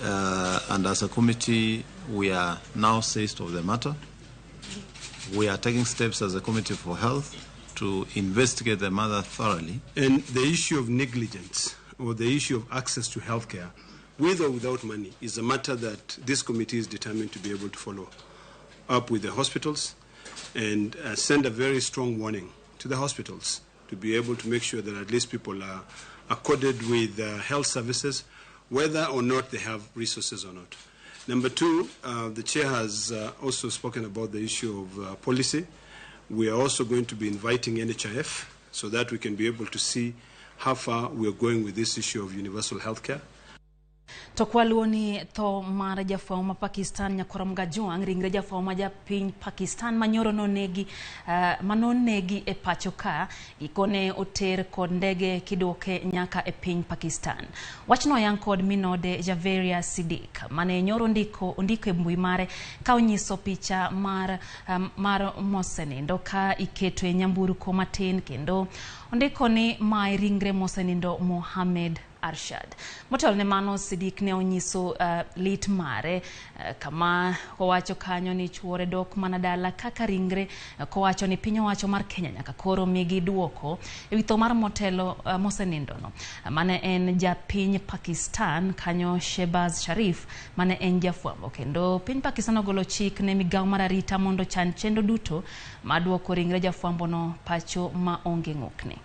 And as a committee, we are now seized of the matter. We are taking steps as a committee for health to investigate the matter thoroughly. And the issue of negligence or the issue of access to healthcare, with or without money, is a matter that this committee is determined to be able to follow up with the hospitals and send a very strong warning to the hospitals to be able to make sure that at least people are accorded with health services, whether or not they have resources or not. Number two, the chair has also spoken about the issue of policy. We are also going to be inviting NHIF so that we can be able to see how far we are going with this issue of universal health care. To kwaluo ni tho mar jafwambo ma Pakistan Nyakorom Gajwang', ringre jafwambo ma japiny Pakistan manyoro nonegi manonegi e pacho ka gikone oter kod ndege kiduoke nyaka e piny Pakistan. Wachno oyang kod minode Javeria Siddiq mane nyoro ondiko e mbui mare ka onyiso picha mar mosenindo ka iketo e nyamburko matin kendo ondiko ni mae ringre mosenindo Mohammed Arshad. Motelo ne mano, Siddiq ne onyiso lit mare kama owacho kanyo ni chuore dok mana dala kaka ringre, kowacho ni piny owacho mar Kenya nyaka koro migi duoko ewi tho mar motelo mosenindono mane en japiny Pakistan kanyo Shehbaz Sharif mane en jafwambo. Kendo piny Pakistan ogolo chik ne migawo mar arita mondo chan chenro duto maduoko ringre jafwambono pacho ma onge ng'ukni.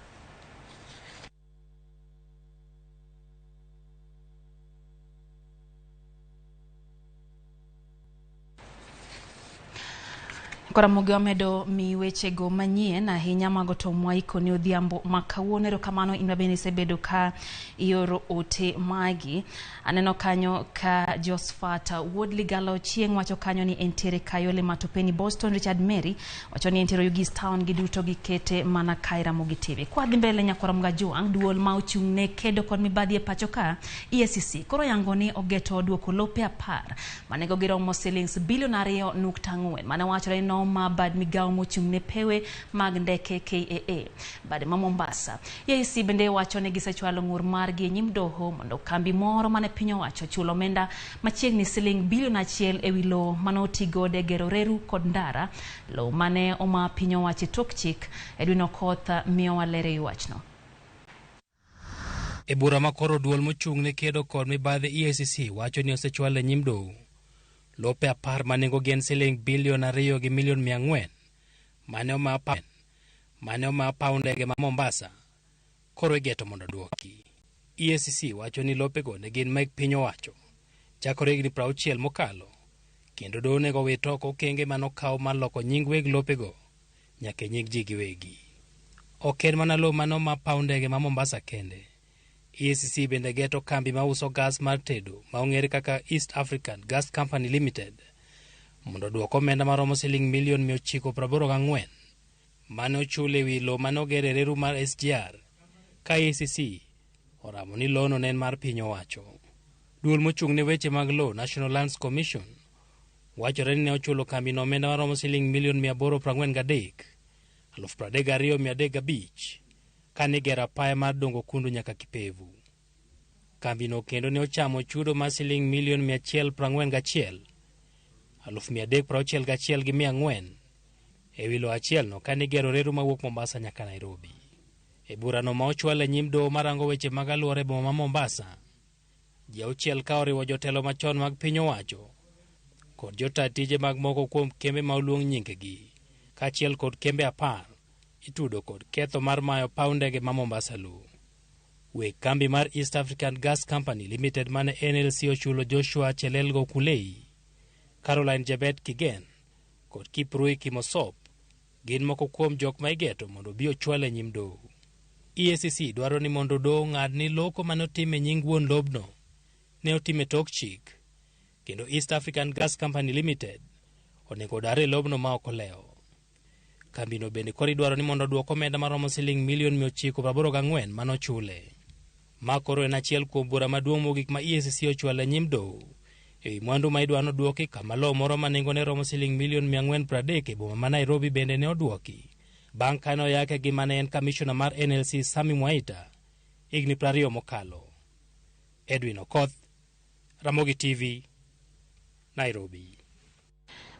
Koramogi wamedo mi wechego manyien ahinya mago to mwaiko ni odhiambo ma kawuono. Erokamano in mabende isebedo ka ioro ote magi. Aneno kanyo ka Josephat Wuod Ligalo Chieng' wacho kanyo ni entiere Kayole Matopeni Boston. Richard Mary wacho ni entiere Oyugis Town, giduto gikete mana kae Ramogi TV. Kwa dhi mbele Nyakorom Gajwang', duol ma ochung' ne kedo kod mibadhi e pacho ka EACC koro yango ni ogeto duoko lope 10 manego giromo silings bilion 2.4 mane wachore no ma bad migawo mochung' ne pewe mag ndeke KAA bade ma Mombasa. EACC bende wacho ni gisechwalo ng'ur margi e nyim doho mondo kambi moro mane piny owacho chulo omenda machiegni siling bilion 1 ewi lowo mane otigodo e gero reru kod ndara, lowo mane oma piny owacho e tok chik. Edwin Okoth miyowa ler e wachno. E bura ma koro duol mochung' ne kedo kod mibadhi EACC wacho ni osechwal e nyim doho lope 10 ma nengogi en siling bilion 2 gi milion 400 mane oma paw ndege ma Mombasa koro igeto mondo duoki. EACC wacho ni lopego ne gin mag piny owacho chakore higni 60 mokalo, kendo doho onego wit oko okenge manokaw mar loko nying weg lopego nyaka e nying ji giwegi. Ok en mana lowo mane oma paw ndege ma Mombasa kende. EACC bende geto kambi mauso gas mar tedo ma ong'ere kaka East African Gas Company Limited mondo oduok omenda maromo siling milion 984 mane ochul ewi lowo mane oger e reru mar SGR ka EACC oramo ni lowono ne en mar piny owacho. Duol mochung' ne weche mag lowo National Lands Commission wachore ni ne ochulo kambino omenda maromo siling milion 843 32,305 kane igero apaya mar dongo kundu nyaka Kipevu. Kambino kendo ne ochamo chudo mar siling milion 141 361,400 ewi lowo achielno kane igero reru mawuok Mombasa nyaka Nairobi. E burano ma ochwal e nyim doho marango weche mag alwora e boma ma Mombasa, ji 6 ka oriwo jotelo machon mag piny owacho kod jota tije mag moko kuom kembe ma oluong nyingegi kaachiel kod kembe 10 itudo kod ketho mar mayo paw ndege ma Mombasa lowo. Weg kambi mar East African Gas Company Limited mane NLC ochulo Joshua Chelelgo Kulei, Caroline Jebet Kigen kod Kiprui Kimosop gin moko kuom jok ma igeto mondo obi ochwal e nyim doho. EACC dwaro ni mondo doho ong'ad ni loko mane otim e nying wuon lobno ne otim e tok chik, kendo East African Gas Company Limited onego odar e lobno ma ok olewo. Kambino bende koro idwaro ni mondo oduok omenda maromo siling milion 984 manochule. Ma koro en achiel kuom bura maduong' mogik ma EACC ochwalo e nyim doho ewi mwandu ma idwa noduoki, kama lowo moro ma nengone romo siling milion 430 e boma ma Nairobi bende ne oduoki bang' kane oyake gi mane en kamishona mar NLC Sami Mwaita higni 20 mokalo. Edwin Okoth, Ramogi TV, Nairobi.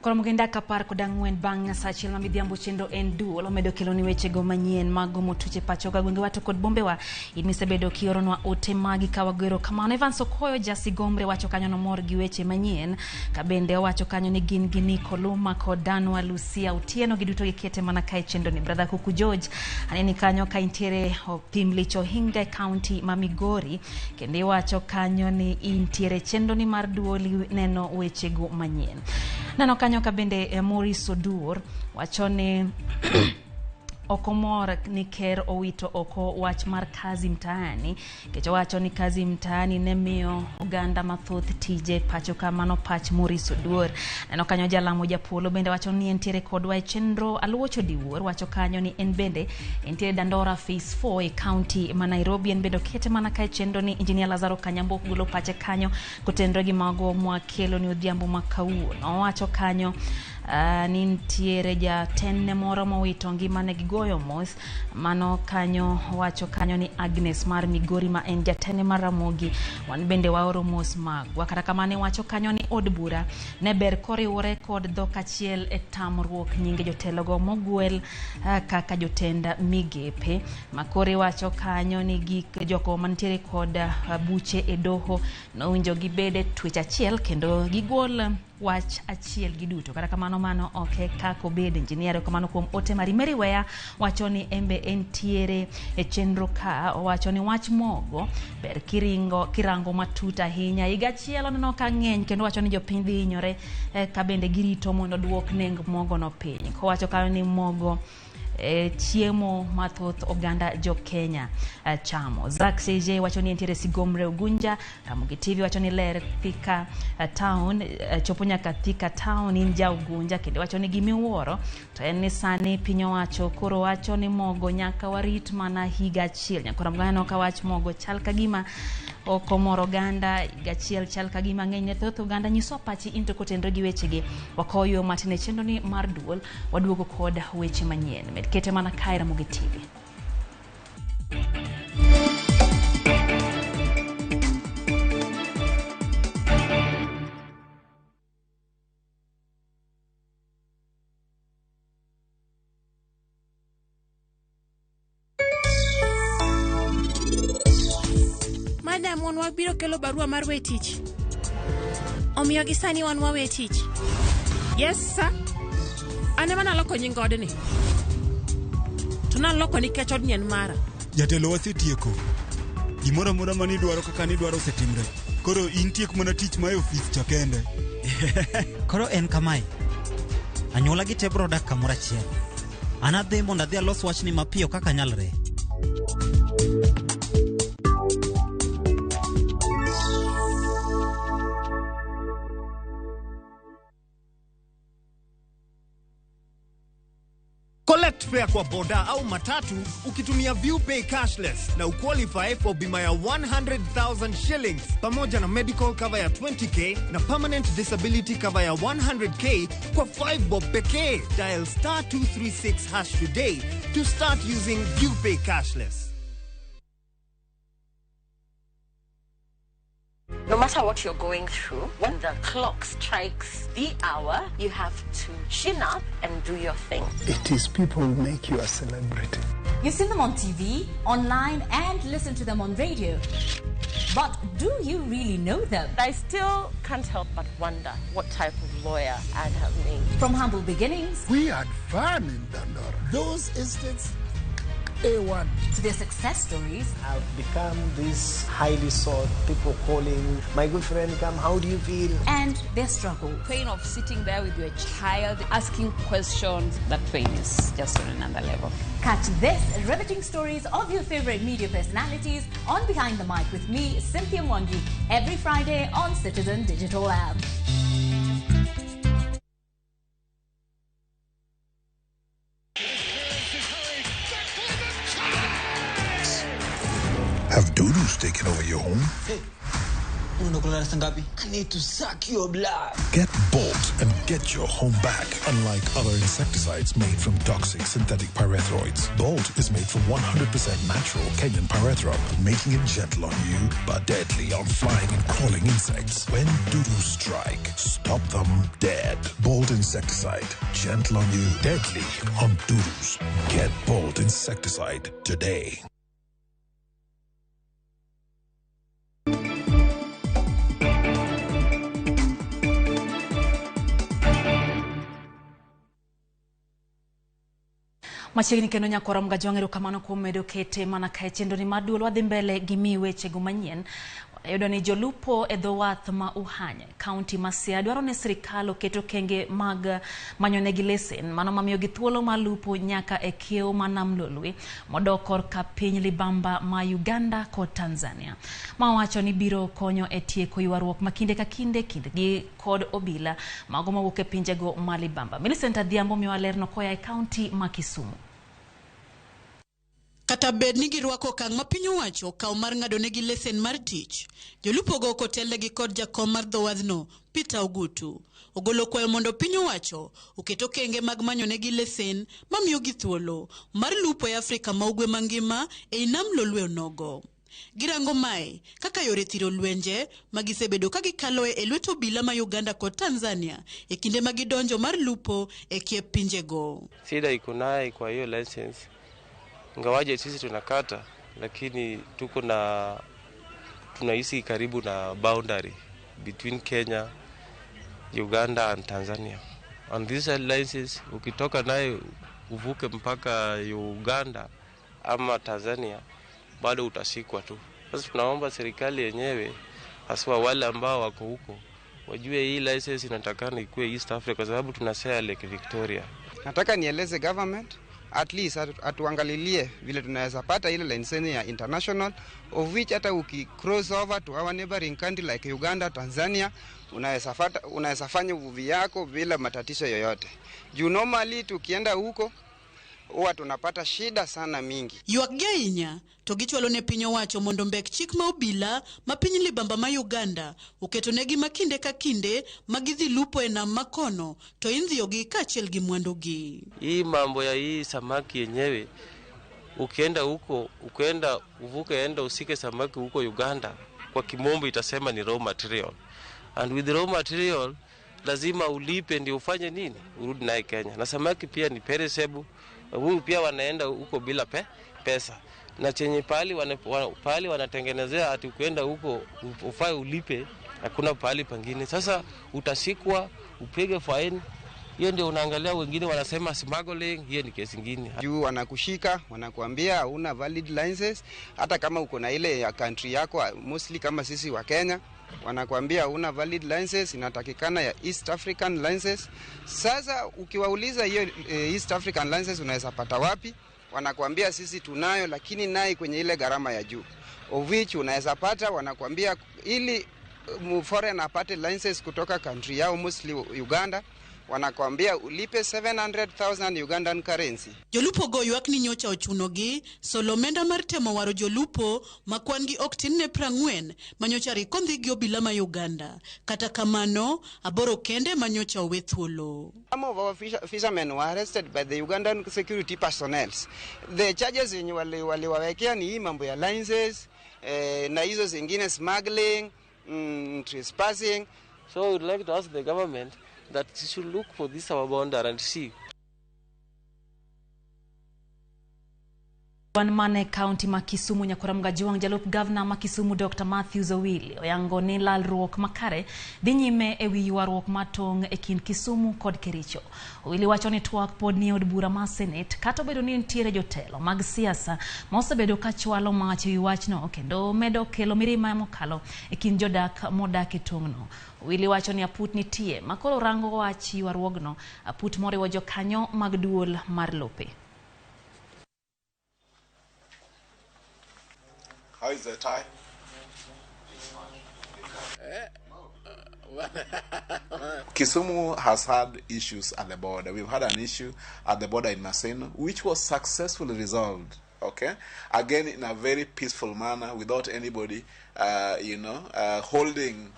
Koromo gi dakika 14 bang' sa 1 ma midhiambo chenro en duol omedo kelo ni wechego manyien mag gomo tuche pacho ka gwengewa to kod bombewa. In misebedo kioronwa ote magi ka wagwero kamano. Evans Okoyo Jasigombre wacho kanyo nomor gi weche manyien, ka bende owacho kanyo ni gin gi Nico Luma kod Danwa Lucia Otieno giduto gikete mana kae chenro ni. Brother Kuku George aneni kanyo ka intiere Pimlich Ohinga e county ma Migori, kendo iwacho kanyo ni intiere chenro ni mar duol neno wechego manyien. Neno kanyo ka bende Maurice Oduor wacho ni ok omor ni ker owito oko wach mar kazi mtaani, nikech owacho ni kazi mtaani ne miyo oganda mathoth tije pacho ka. Mano pach Maurice Oduor. Neno kanyo Jalamo Japolo bende wacho ni entiere kodwa e chenro. Aluocho Diwuor wacho kanyo ni en bende entiere Dandora Phase 4 e county ma Nairobi, en bende okete mana ka e chenro ni. Engineer Lazaro Kanyambo golo pache kanyo kotenore gi mago mwakelo ni odhiambo ma kawuono. Owacho kanyo ni nitiere jatenne moro mowito ngimane gi goyo mos. Mano kanyo wacho kanyo ni Agnes mar Migori ma en jatene mar Ramogi, wan bende waoro mos magwa. Kata kamano wacho kanyo ni od bura ne ber koriwore kod dhok achiel e tamruok nyinge jotelogo mogwel kaka jotend migepe. Makori wacho kanyo ni gik joko mantiere kod buche e doho nowinjo gibed e twech achiel kendo gigol wach achiel giduto. Kata kamano mano ok kaka obed. Engineer kamano kuom ote mari. Mary Weya wacho ni embe entiere e chenro ka, owacho ni wach mogo ber kiringo kirango matut ahinya. Higa achiel oneno ka ng'eny kendo wacho ni jopiny dhi hinyore ka bende girito mondo duok neng mogo no piny. Kowacho kanyo ni mogo chiemo mathoth oganda jo Kenya chamo. Zack CJ wacho ni entiere Sigomre Ugunja. Ramogi TV wacho ni ler Thika town chopo nyaka Thika town in ja Ugunja, kendo wacho ni gimiwuoro to en ni sani piny owacho koro wacho ni mogo nyaka warit mana higa achiel. Nyakora mgano ka wach mogo chal ka gima ok omoro oganda, higa achiel chal ka gima ng'eny ne thoth oganda. Nyiso pachi into kotenre gi wechegi. Wakoyo matin e chenro ni mar duol, waduogo kod weche manyien. Med kete mana kae Ramogi TV. Madam, wan wabiro kelo barua mar we tich. Omiyo gi sani wan wawe tich. Yes, sir. An ema naloko nying odni. To naloko nikech odni en mara. Jatelo wasetieko. Gimoro amora manidwaro kaka nidwaro osetimre. Koro in tiek mana tich ma e ofis cha kende. Koro en kamae. Anyuola gi te biro dak kamoro achiel. An adhi mondo adhi alos wachni mapiyo kaka nyalre. Collect fare kwa boda au matatu ukitumia ViewPay cashless na uqualify for bima ya 100,000 shillings pamoja na medical cover ya 20k na permanent disability cover ya 100k kwa 5 bob pekee. Dial star 236 hash today to start using ViewPay cashless. No matter what you're going through, when the clock strikes the hour, you have to chin up and do your thing. It is people who make you a celebrity. You've seen them on TV, online, and listen to them on radio. But do you really know them? I still can't help but wonder what type of lawyer I'd have made. From humble beginnings. We had fun in Dandora. Those estates, A1. To their success stories. I've become this highly sought, people calling, my good friend, come, how do you feel? And their struggle. Pain of sitting there with your child, asking questions, that pain is just on another level. Catch this riveting stories of your favorite media personalities on Behind the Mic with me, Cynthia Mwangi, every Friday on Citizen Digital App. Have doodles taken over your home? Unaenda kulala saa ngapi? I need to suck your blood. Get Bolt and get your home back. Unlike other insecticides made from toxic synthetic pyrethroids, Bolt is made from 100% natural Kenyan pyrethrum, making it gentle on you but deadly on flying and crawling insects. When doo strike, stop them dead. Bolt insecticide, gentle on you, deadly on doodles. Get Bolt insecticide today. Machiegni kendo nyakora Mgajwang' erokamano kuom medo kete mana kae chenro ni mar duol wadhi mbele gi miyi wechego manyien. Wayudo ni jolupo e dho wath ma Uhanya, kaunti ma Siaya dwaro ni sirikal oket okenge mag manyonegi lesen mano mamiyogi thuolo mar lupo nyaka e kiewo ma Nam Lolwe modok korka piny libamba ma Uganda kod Tanzania. Ma wacho ni biro konyo e tieko ywaruok ma kinde ka kinde kindgi kod obila mago mawuok e pinjego ma libamba. Millicent Adhiambo miyowa lerno koa e kaunti ma Kisumu. Kata bed ni girwako okang' ma piny owacho okawo mar ng'adonegi lesen mar tich, jolupogo ok otelnegi kod jakom mar dho wadhno, Peter Ogutu. Ogolo kwayo mondo piny owacho oket okenge mag manyonegi lesen mamiyogi thuolo mar lupo e Afrika ma ugwe mangima ei nam Lolwe onogo. Girango mae kaka yore thiro lwenje ma gisebedo ka gikaloe e lwet obila ma Uganda kod Tanzania e kinde ma gidonjo mar lupo e kiep pinjego. Shida iko naye kwa hiyo license, ingawaje sisi tunakata, lakini tuko na tunaishi karibu na boundary between Kenya, Uganda and Tanzania. And this license ukitoka naye uvuke mpaka Uganda ama Tanzania bado utashikwa tu. Sasa tunaomba serikali yenyewe haswa wale ambao wako huko wajue hii license inatakana ikuwe East Africa kwa sababu tunashare Lake Victoria. Nataka nieleze government at least atuangalilie vile tunaweza pata ile leseni ya international, of which hata uki cross over to our neighboring country like Uganda, Tanzania, unaweza fanya uvuvi yako bila matatizo yoyote. Juu normally tukienda huko huwa tunapata shida sana mingi. Ywak gi ahinya to gichwalo ne piny owacho mondo mbek chik ma obila ma piny libamba ma Uganda oketonegi ma kinde ka kinde ma gidhi lupo e nam makono to indhiyogi kaachiel gi mwandugi. Hii mambo ya hii samaki yenyewe, ukienda huko, ukienda uvuke enda usike samaki huko Uganda, kwa kimombo itasema ni raw material. And with raw material lazima ulipe ndio ufanye nini? Urudi naye Kenya. Na samaki pia ni perishable. Huyu pia wanaenda huko bila pesa. Na chenye pahali wanatengenezea ati ukienda huko ufai ulipe, hakuna pahali pangine. Sasa utashikwa, upige fine. Hiyo ndio unaangalia wengine wanasema smuggling, hiyo ni kesi nyingine. Juu wanakushika, wanakuambia huna valid license, hata kama uko na ile ya country yako, mostly kama sisi wa Kenya, wanakuambia huna valid license, inatakikana ya East African license. Sasa ukiwauliza hiyo East African license unaweza pata wapi? Wanakuambia sisi tunayo, lakini naye kwenye ile gharama ya juu. Of which unaweza pata, wanakuambia ili foreign apate license kutoka country yao, mostly Uganda, wanakuambia ulipe 700,000 Ugandan currency. Jolupo go ywak ni nyocha ochunogi solo omenda mar temo waro jolupo ma kwan gi ok tin ne 40 ma nyocha rik ondhi gi obila ma Uganda. Kata kamano, 8 kende ma nyocha owe thuolo. Some of our fishermen were arrested by the Ugandan security personnel. The charges yenye waliwawekea ni hii mambo ya licenses, na hizo zingine smuggling, trespassing. So we would like to ask the government that she should look for this our border and see. Wan mane kaunti ma Kisumu nyakora Mgajwang' jalup gavana ma Kisumu Dr. Matthews Owili oyango ni lalruok makare dhi nyime ewi ywaruok mar tong' e kind Kisumu kod Kericho. Owili wacho ni twak pod ni e od bura mar Senate kata obedo ni nitiere jotelo mag siasa ma osebedo ka chwalo mach ewi wachno kendo medo kelo mirima mokalo e kind jodak modak e tong'no. Owili wacho ni aput nitie makoro rango wach ywaruogno, aput moriwo jokanyo mag duol mar lope. How is the tie? Kisumu has had issues at the border. We've had an issue at the border in Maseno, which was successfully resolved Okay, again in a very peaceful manner, without anybody, holding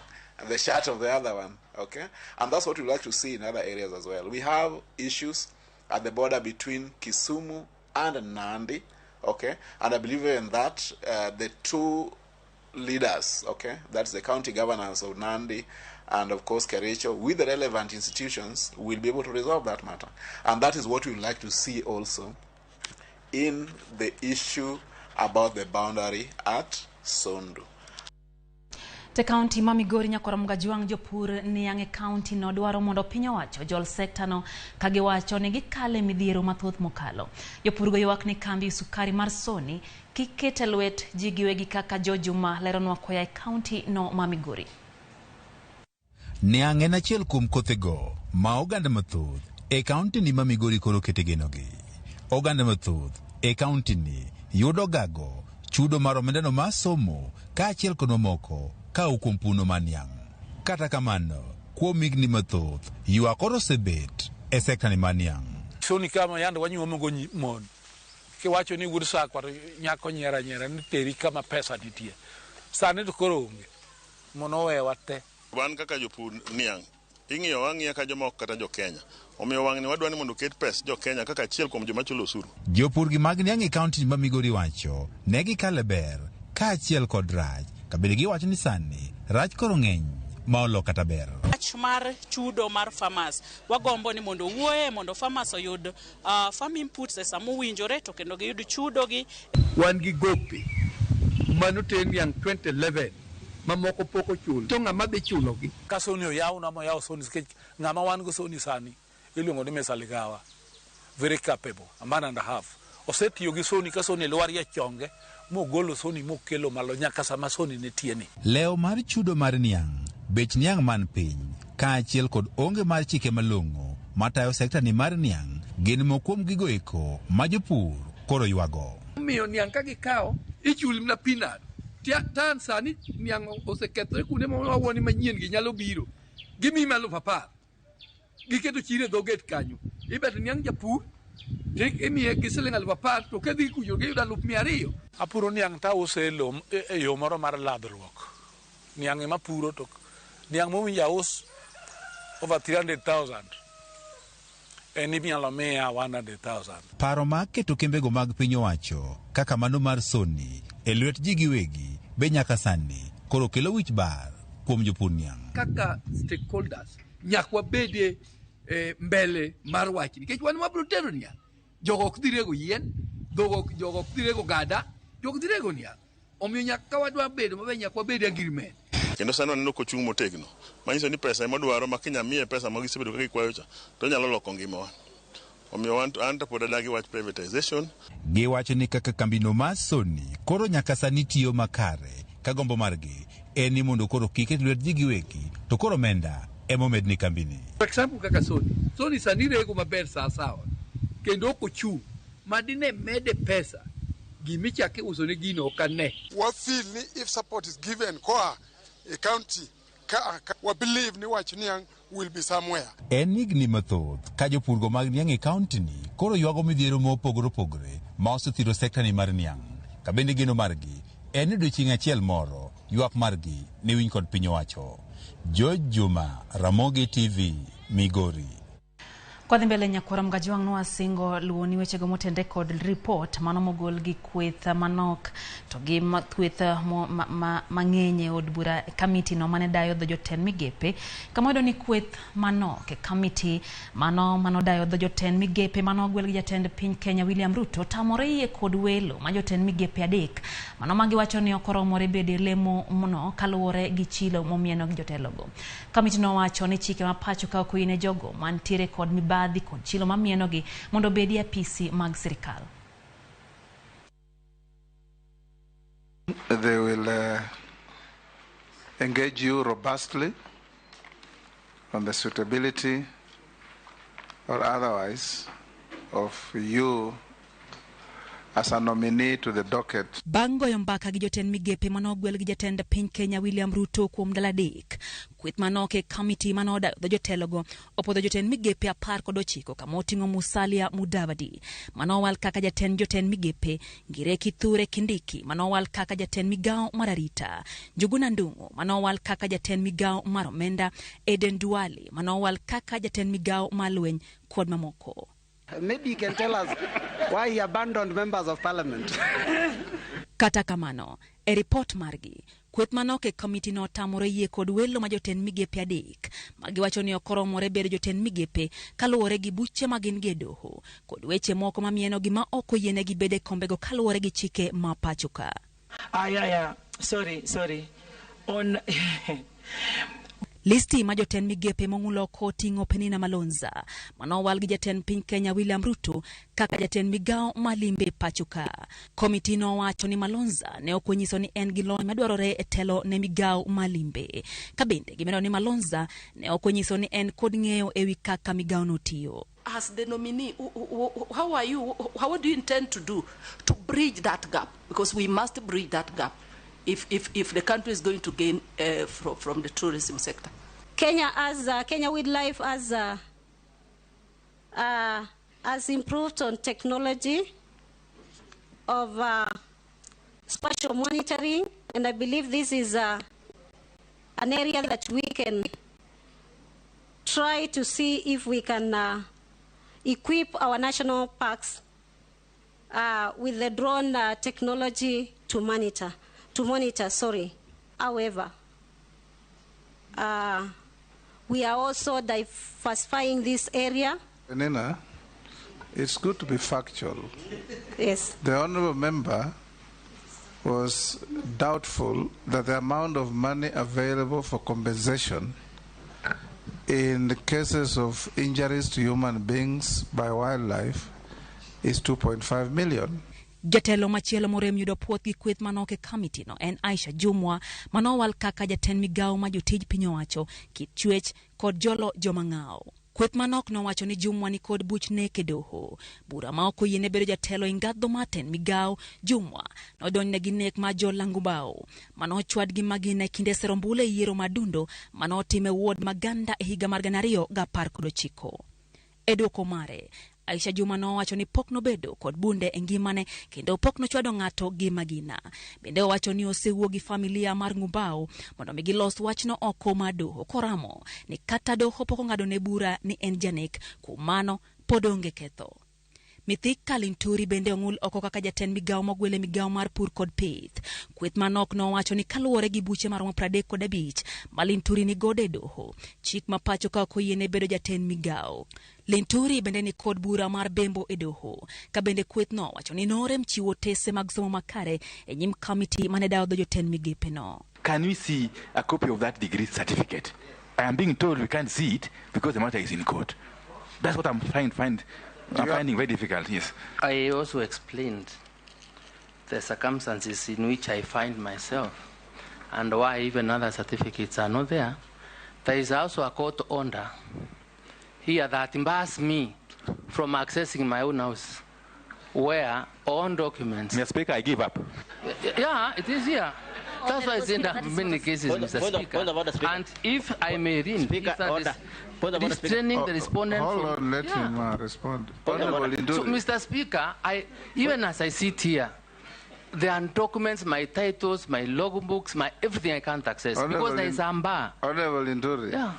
the shirt of the other one. Okay, and that's what we like to see in other areas as well. We have issues at the border between Kisumu and Nandi. Okay, and I believe in that the two leaders, okay, that's the county governors of Nandi and of course Kericho, with the relevant institutions, will be able to resolve that matter. And that is what we would like to see also in the issue about the boundary at Sondu. Te county ma Migori nyakwar Mgajwang' jopur niang' e county no dwaro mondo piny owacho jol sekta no kagiwacho ni gikale midhiero mathoth mokalo. Jopur go ywak ni kambi sukari mar Sony kik ket e lwet ji giwegi kaka Jo Juma leronwa koya e county no ma Migori. Niang' en achiel kuom kothego ma oganda mathoth e county ni ma Migori koro kete genogi. Oganda mathoth e county ni yudo gago chudo mar omendano mar somo kaachiel kod mamoko ka kuom puno mar niang'. Kata kamano, kuom higni mathoth, ywak koro osebet e sekta ni mar niang'. Sony kama yande wanyuomo go mon. Kiwacho ni wuod sakwa to nyako nyiera nyiera ni teri kama pesa nitie. Sani to koro onge. Mon owewa te. Wan kaka jopur niang' ing'iyo wang'iya ka jomoko kata jo Kenya. Omiyo wang'ni wadwa ni mondo oket pes jo Kenya kaka achiel kuom joma chulo osuru. Jopur gi mag niang' e kaunti ma Migori wacho ne gikale ber kaachiel kod rach kabende giwacho ni sani rach koro ng'eny ma olo kata ber. Wach mar chudo mar farmers wagombo ni mondo owuoye mondo farmers oyud farm inputs e sama owinjore to kendo giyud chudo gi. Wan gi gope manoter niang' 2011 mamoko pok ochul to ng'ama dhi chulogi. Ka Sony oyaw na moyaw Sony nikech ng'ama wan go Sony sani iluongo ni Mesa Ligawa, very capable, a man and a half. Osetiyo gi Sony ka Sony lwarie chonge mogolo Sony mokelo malo nyaka sama Sony nitie ni. Lewo mar chudo mar niang', bech niang' man piny, kaachiel kod onge mar chike malong'o matayo sekta ni mar niang' gin moko kuom gigo eko ma jopur koro ywago. Omiyo niang' ka gikawo ichuli mana peanut. Tan sani niang' osekethore kuonde ma wawuo ni manyien gi nyalo biro. Gimiyi 10,000. Giketo chiro e dho gate kanyo. Ibeto niang' japur to imiye gi siling 10,000 to kadhi kucho giyudo 200,000. Apuro niang' tause e lo e yo moro mar ladhruok. Niang' ema puro to niang' mowinjo aus over 300,000 en inyalo miya 100,000. Paro mar keto kembego mag piny owacho kaka mano mar Sony e lwet ji giwegi be nyaka sani koro kelo wich bar kuom jopur niang'. Kaka stakeholders nyaka wabede mbele mar wachni nikech wan wabiro tero niang'. Jogo ok dhi rego yien, jogo ok dhi rego gada, jogo dhi rego niang'. Omiyo nyaka ka wadwa bedo maber nyaka wabed e agreement. Kendo sani waneno kochung' motegno. Manyiso ni pesa ema dwaro ma kinya miye pesa ma gisebedo ka gikwayo cha to nyalo loko ngimawa. Omiyo an to pod adagi wach privatization. Giwacho ni kaka kambino mar Sony koro nyaka sani tiyo makare ka gombo margi en ni mondo koro kik ket lwet ji giwegi to koro omenda ema omed ni kambini. For example kaka Sony, Sony sani rego maber sawa kendo ok ochung' ma dine mede pesa gimichako iuso ne gino ok ane. Wa feel ni if support is given koa e county ka wa believe ni wach niang' will be somewhere. En higni mathoth ka jopurgo mag niang' e kaunti ni koro ywago midhiero mopogore opogore ma osethiro sekta ni mar niang'. Ka bende geno margi en ni odiochieng' achiel moro ywak margi ne winj kod piny owacho. George Juma, Ramogi TV, Migori. Kwadhi mbele nyakwara Mgajwang' nwasingo luwoni wechego motende kod ripot mano mogol gi kweth manok to gi kweth mang'eny e od bura kamiti no mane dayo dho jotend migepe kama wayudo ni kweth manok e kamiti mano manodayo dho jotend migepe mano ogwel gi jatend piny Kenya William Ruto tamore yie kod welo ma jotend migepe adek mano magiwacho ni ok oromore bedo e lemo no kaluwore gi chilo momieno gi jotelogo. Kamiti nowacho ni chike ma pacho ka ok oyie ne jogo mantiere kod mibadhi kod chilo mamienogi mondo obedi e apisi mag sirikal. They will engage you robustly on the suitability or otherwise of you as a nominee to the docket. Bang' goyo mbaka gi jotend migepe manogwel gi jatend piny Kenya William Ruto kuom ndalo 3, kweth manok e kamiti manodayo dho jotelogo opwodho jotend migepe 19 kama oting'o Musalia Mudavadi manowal kaka jatend jotend migepe, Ngire Kithure Kindiki manowal kaka jatend migao mar arita, Njuguna Ndung'u manowal kaka jatend migao mar omenda, Eden Duale manowal kaka jatend migao mar lweny kod mamoko. Maybe he can tell us why he abandoned members of parliament. Kata kamano, e ripot margi, kweth manok e komiti no otamore yie kod welo ma jotend migepe 3 magiwacho ni ok oromore bedo jotend migepe kaluwore gi buche ma gin go e doho kod weche moko mamienogi ma ok oyienegi bedo e kombego kaluwore gi chike ma pacho ka. Yeah. Sorry. On Listi ma jotend migepe mong'ul oko oting'o Penina Malonza manowal gi jatend piny Kenya William Ruto kaka jatend migao ma limbe pacho ka. Komiti nowacho ni Malonza ne ok onyiso ni en gi lony madwarore e telo ne migao ma limbe. Ka bende gimedo ni Malonza ne ok onyiso ni en kod ng'eyo ewi kaka migao no tiyo. As the nominee, how are you? How do you intend to do to bridge that gap? Because we must bridge that gap if the country is going to gain from the tourism sector. Kenya as Kenya Wildlife has improved on technology of spatial monitoring, and I believe this is an area that we can try to see if we can equip our national parks with the drone technology to monitor. However, we are also diversifying this area. Nina, it's good to be factual. Yes. The honorable member was doubtful that the amount of money available for compensation in the cases of injuries to human beings by wildlife is 2.5 million. Jatelo machielo morem yudo puoth gi kweth manok e kamiti no en Aisha Jumwa manowal kaka jatend migao ma jotij piny owacho, kit chwech kod jolo joma ng'awo. Kweth manok nowacho ni Jumwa ni kod buch nek e doho. Bura ma ok oyiene bedo jatelo e ngadho mar tend migao, Jumwa nodonjne gi nek mar Jo Langubao manochwad gi magina e kinde sero ombulu e yiero mar dundo manotim e ward Maganda e higa mar 2019. E dwoko mare, Aisha Juma nowacho ni pok nobedo kod bunde e ngimane kendo pok nochwado ng'ato gi magina. Bende owacho ni osewuo gi familia mar Ngumbao mondo mi gilos wachno oko mar doho koramo ni kata doho pok ong'adone bura ni en janek, kuom mano pod onge ketho. Mithika Linturi bende ong'ul oko kaka jatend migao mogwel e migao mar pur kod pith. Kweth manok nowacho ni kaluwore gi buche maromo 35 ma Linturi ni godo e doho, chik ma pacho ka ok oyiene bedo jatend migao. Linturi bende ni kod bura mar bembo e doho, ka bende kweth no wacho ni norem chiwo tese mag somo makare e nyim kamiti mane dayo dho jotend migepe no. Can we see a copy of that degree certificate? I am being told we can't see it because the matter is in court. That's what I'm trying to find. I'm finding very difficult, yes. I also explained the circumstances in which I find myself and why even other certificates are not there. There is also a court order here that bars me from accessing my own house, where all documents... Mr. Speaker, I give up. Yeah, it is here. That's why it's in many cases, Mr. Speaker. And if I may read, restraining the respondent. Hold on, let him respond. So, Mr. Speaker, even as I sit here, there are documents, my titles, my logbooks, my everything I can't access because there is a bar. Honorable Linturi. Yeah.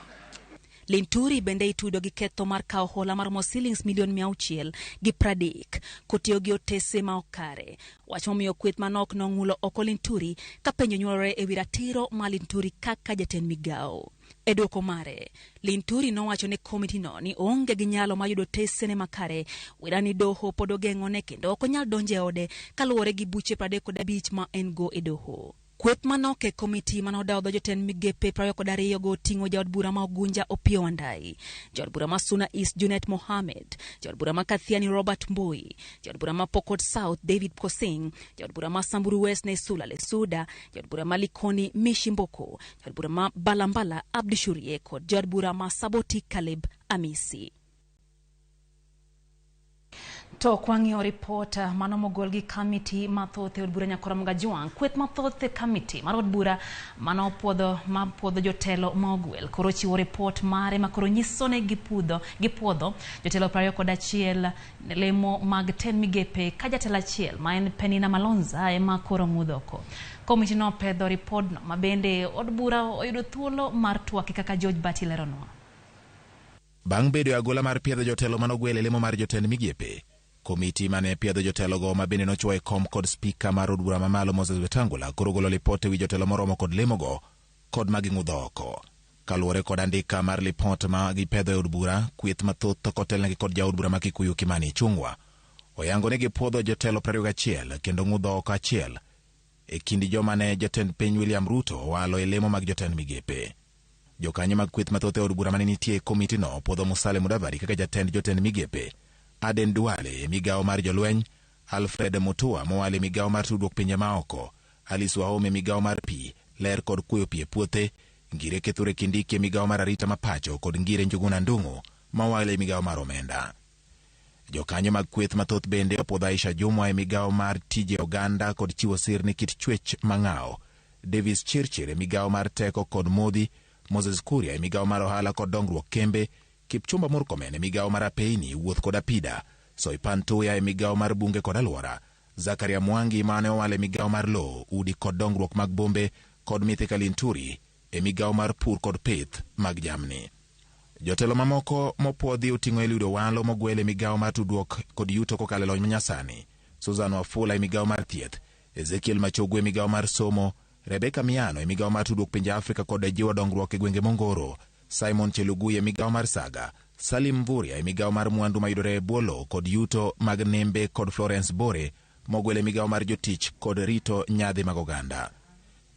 Linturi bende itudo gi ketho mar kawo hola maromo silings milion 630 kotiyo gi otese ma ok kare. Wach momiyo kweth manok nong'ulo oko Linturi ka penjo nywolore ewi ratiro mar Linturi kaka jatend migao. E dwoko mare, Linturi nowacho ne komiti no ni oonge gi nyalo mar yudo tesene makare, wera ni doho pod ogeng'one kendo ok onyal donjo e ode kaluwore gi buche 35 ma en go e doho. Kweth manok e komiti manodawo dho jotend migepe 22 go oting'o jaod bura ma Ugunja Opiyo Wandayi, jaod bura ma Suna East Junet Mohamed, jaod bura ma Kathiani Robert Mbui, jaod bura ma Pokot South David Kosing, jaod bura ma Samburu West Naisula Lesuda, jaod bura ma Likoni Mishi Mboko, jaod bura ma Balambala Abdi Shurie kod jaod bura ma Saboti Caleb Amisi. To kwang'iyo ripot mano mogol gi kamiti mathoth e od bura Nyakora Mgajwang', kweth mathoth e kamiti mar od bura mano puodho ma puodho jotelo ma ogwel koro chiwo ripot mare ma koro nyiso ni gipuodho jotelo 21 lemo mag 10 migepe ka jatelo achiel ma en Penina Malonza ema koro ng'udho oko. Komiti no opedho ripodno ma bende od bura oyudo thuolo mar twak kaka George Bati leronwa. Bang' bedo e agola mar piedho jotelo manogwel e lemo mar jotend migepe, komiti mane piedho jotelogo ma bende nochwo e kom kod spika mar od bura mamalo Moses Wetangula koro golo lipot ewi jotelo moromo kod lemogo kod ma ging'udho oko. Kaluwore kod andika mar lipot ma gipedho e od bura, kweth mathoth kotelnegi kod jaod bura ma Kikuyu Kimani Ichung'wa oyango ni gipuodho jotelo 21 kendo ng'udho oko achiel e kind joma ne jatend piny William Ruto owalo e lemo mag jotend migepe. Jokanyo mag kweth mathoth e od bura mane nitie e komitino opuodho Musalia Mudavadi kaka jatend jotend migepe, Aden Duale e migawo mar jolweny, Alfred Mutua mowal e migawo mar tudruok pinje maoko, Alice Wahome e migawo mar pi, ler kod kuoyo pi e puothe, Ngire Kithure Kindiki e migawo mar arita ma pacho kod Ngire Njuguna Ndung'u mowal e migawo mar omenda. Jokanyo mag kweth mathoth bende opuodho Aisha Jumwa e migawo mar tije oganda kod chiwo sir ne kit chwech mang'aw, Davis Chirchir e migawo mar teko kod modhi, Moses Kuria e migawo mar ohala kod dongruok kembe, Kipchumba Murkomen e migawo mar apeyni, wuoth kod apida, Soipan Tuya e migawo mar bunge kod alwora, Zakaria Mwangi mane owal e migawo mar lowo, udi kod dongruok mag bombe kod Mithika Linturi e migawo mar pur kod pith mag jamni. Jotelo mamoko mopuodhi oting'o Eliud Owalo mogwel e migawo mar tudruok kod yuto kokalo e lony manyasani, Susan Wafula e migawo mar thieth, Ezekiel Machogu e migawo mar somo, Rebecca Miano e migawo mar tudruok pinje Afrika kod jiwo dongruok e gwenge mongoro, Simon Chelugui e migawo mar saga, Salim Mvurya e migawo mar mwandu mayudore e bwo lowo kod yuto mag nembe kod Florence Bore mogwel e migawo mar jotich kod rito nyadhi mag oganda.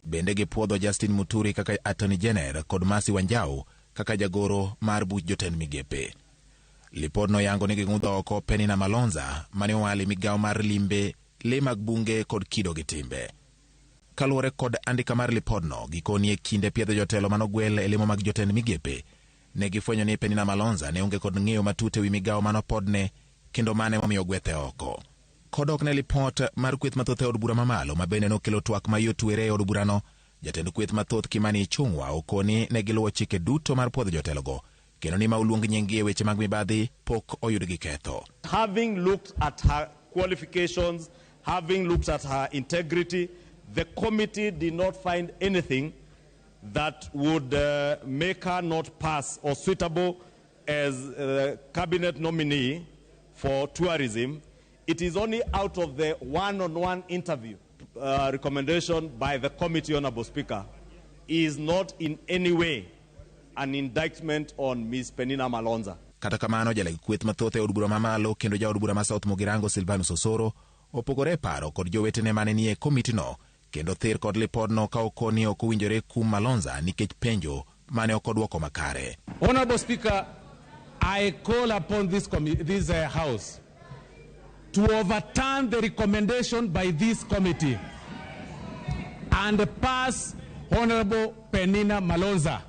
Bende gipuodho Justin Muturi kaka Attorney General kod Mercy Wanjau kaka jagoro mar buch jotend migepe. Lipodno yango ni ging'udho oko Penina Malonza mane owal e migawo mar limbe, le mag bunge kod kido gi timbe. Kaluwore kod andika mar lipodno, gikoni e kinde piedho jotelo manogwel e lemo mag jotend migepe, ne gifwenyo ni Penina Malonza ne onge kod ng'eyo matut ewi migawo manopodne kendo mane momiyo ogwethe oko. Kodok ne lipot mar kweth mathoth e od bura mamalo ma bende nokelo twak ma yotwere e od burano, jatend kweth mathoth Kimani Ichung'wa okoni ne giluwo chike duto mar puodho jotelogo kendo ni ma oluong nying-gi e weche mag mibadhi pok oyud gi ketho. Having looked at her qualifications, having looked at her integrity, the committee did not find anything that would make her not pass or suitable as cabinet nominee for tourism. It is only out of the one-on-one interview recommendation by the committee, Honorable Speaker, is not in any way an indictment on Ms. Penina Malonza. Kata kamano, jaleg kweth mathoth e od bura mamalo kendo jaod bura ma South Mugirango Silvanus Osoro opogore e paro kod jowetene mane nie komitino kendo thir kod lipodno ka okoni ok owinjore kum Malonza nikech penjo mane ok odwoko makare. Honorable Speaker, I call upon this House to overturn the recommendation by this committee and pass Honorable Penina Malonza.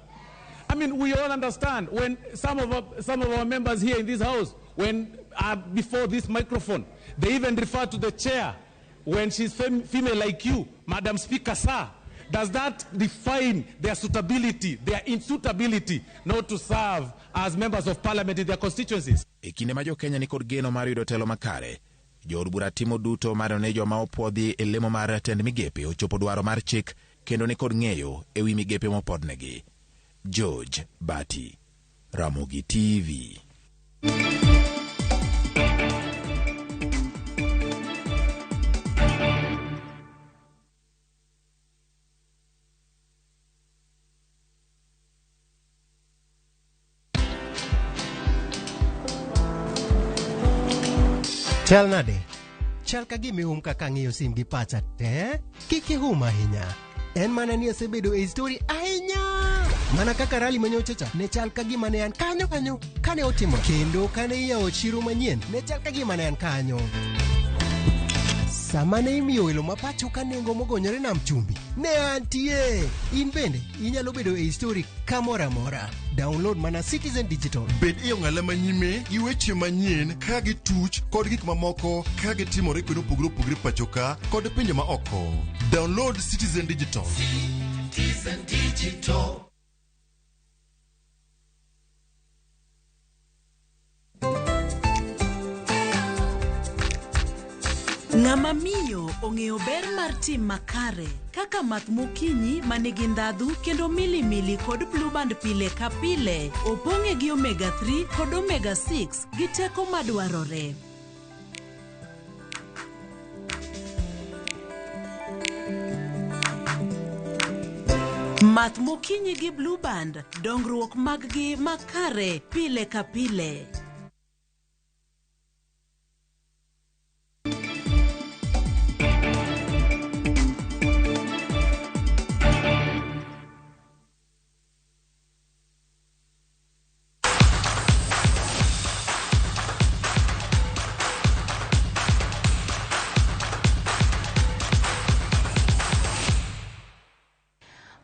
I mean, we all understand when some of our members here in this house, when before this microphone, they even refer to the chair when she's female like you, Madam Speaker, sir. Does that define their suitability, their insuitability not to serve as members of parliament in their constituencies? E kinde ma jo-Kenya ni kod geno mar yudo telo makare, jood bura timo duto mar ne joma opuodhi e lemo mar tend migepe ochopo dwaro mar chik kendo ni kod ng'eyo ewi migepe mopodnegi. George Bati, Ramogi TV. Chal nade? Chal ka gima ihum kaka ang'iyo sim gi pacha te. Kik ihum ahinya. En mana ni asebedo e story ahinya. Mana kaka rally manyocha cha ne chal ka gima ne an kanyo kanyo kane otimo kendo kane iyawo chiro manyien ne chal ka gima ne an kanyo. Sama ne imiyo welo ma pacho ka nengo mogonyore nam chumbi, ne antie. In bende inyalo bedo e histori kamoro amora. Download mana Citizen Digital. Bed e ong'ala manyime gi weche manyien ka gituch kod gik mamoko ka gitimore kuonde mopogore opogore pacho ka kod pinje ma oko. Download Citizen Digital. Citizen Digital. Ng'ama miyo ong'eyo ber mar tim makare kaka math mokinyi ma nigi ndhadhu kendo milimili kod blueband pile ka pile opong'e gi omega 3 kod omega 6 gi teko madwarore. Math mokinyi gi blueband dongruok mag-gi makare pile ka pile.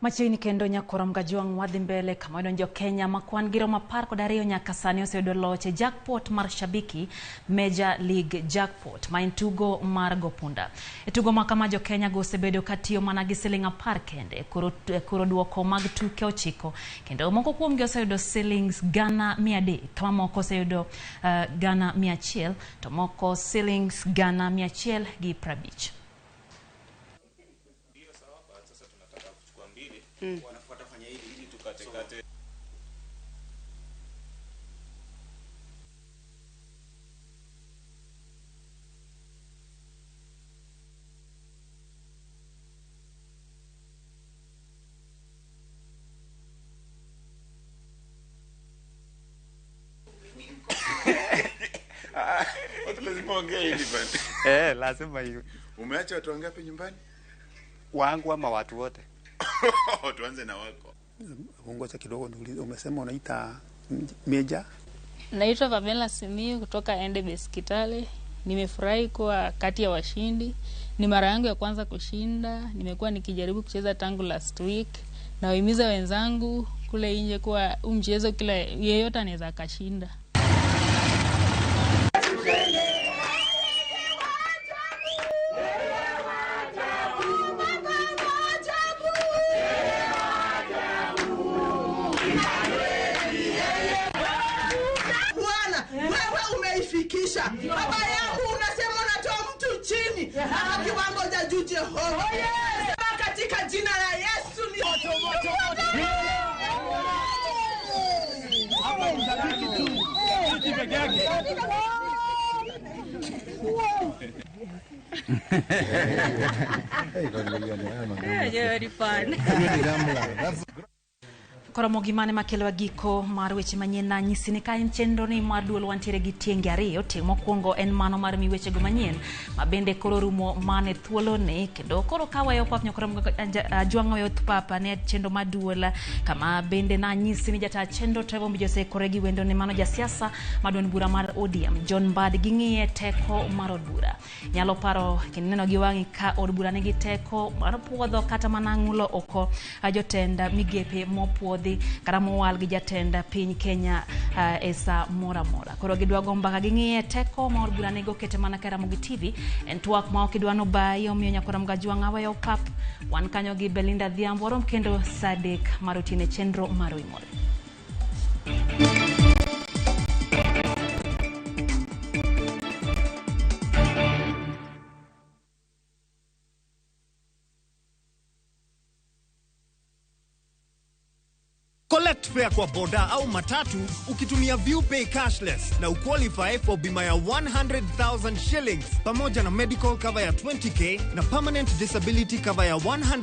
Machiegni kendo nyakorom Kajwang' wadhi mbele kama odonjo Kenya ma kwan gi romo 12 nyaka sani oseyudo loch e jackpot mar Shabiki Major League Jackpot ma en tugo mar go punda. E tugo ma kama jo Kenya go osebedo ka tiyo mana gi siling 10 kende koro duoko mag tuke 9 kendo moko kuomgi oseyudo silings 300,000 kama moko oseyudo 100,000 to moko silings 150. Watu lazima ongee hivi bana. Lazima hiyo. Umeacha watu wangapi nyumbani? Wangu ama watu wote? Tuanze na wako. Ongoza kidogo niulize, umesema unaita Meja? Naitwa Pamela Simiyu kutoka Endebess Kitale. Nimefurahi kuwa kati ya washindi. Ni mara yangu ya kwanza kushinda. Nimekuwa nikijaribu kucheza tangu last week. Nawahimiza wenzangu kule nje kuwa huu mchezo kila yeyote anaweza akashinda. Baba yangu unasema unatoa mtu chini na kiwango cha juu Jehova. Sema katika jina la Yesu ni moto moto moto. Hapa ni shabiki tu. Sisi peke yake. Very fun. Koromo gimane makelo giko mar weche manyien na nyisi ni ka en chenro ni mar duol wantiere gi tienge ariyo. Tieng' mokwongo en mano mar mi wechego manyien ma bende koro rumo mane thuolone kendo koro ka wayo pap nyakoromo Ajwang' wayo papa ne chenro mar duol kama bende na nyisi ni jata chenro Trevor Mbije oseikore gi wendo ne mano jasiasa ma duond bura mar ODM John Mbadi ging'iye teko mar od bura. Nyalo paro kendo neno gi wang'i ka od bura nigi teko mar puodho kata mana ng'ulo oko jotend migepe mopuodhi kata mowal gi jatend piny Kenya e sa moro amora. Koro gidwa go mbaka ging'iye teko ma od bura nigo kete mana ka Ramogi TV en twak ma ok idwa nobayi omiyo nyakora Kajwang' aweyo pap wan kanyo gi Belinda Adhiambo warom kendo saa 3 mar otieno e chenro mar Oimore. Collect fare kwa boda au matatu ukitumia ViewPay cashless na uqualify for bima ya 100,000 shillings pamoja na medical cover ya 20k na permanent disability cover ya 100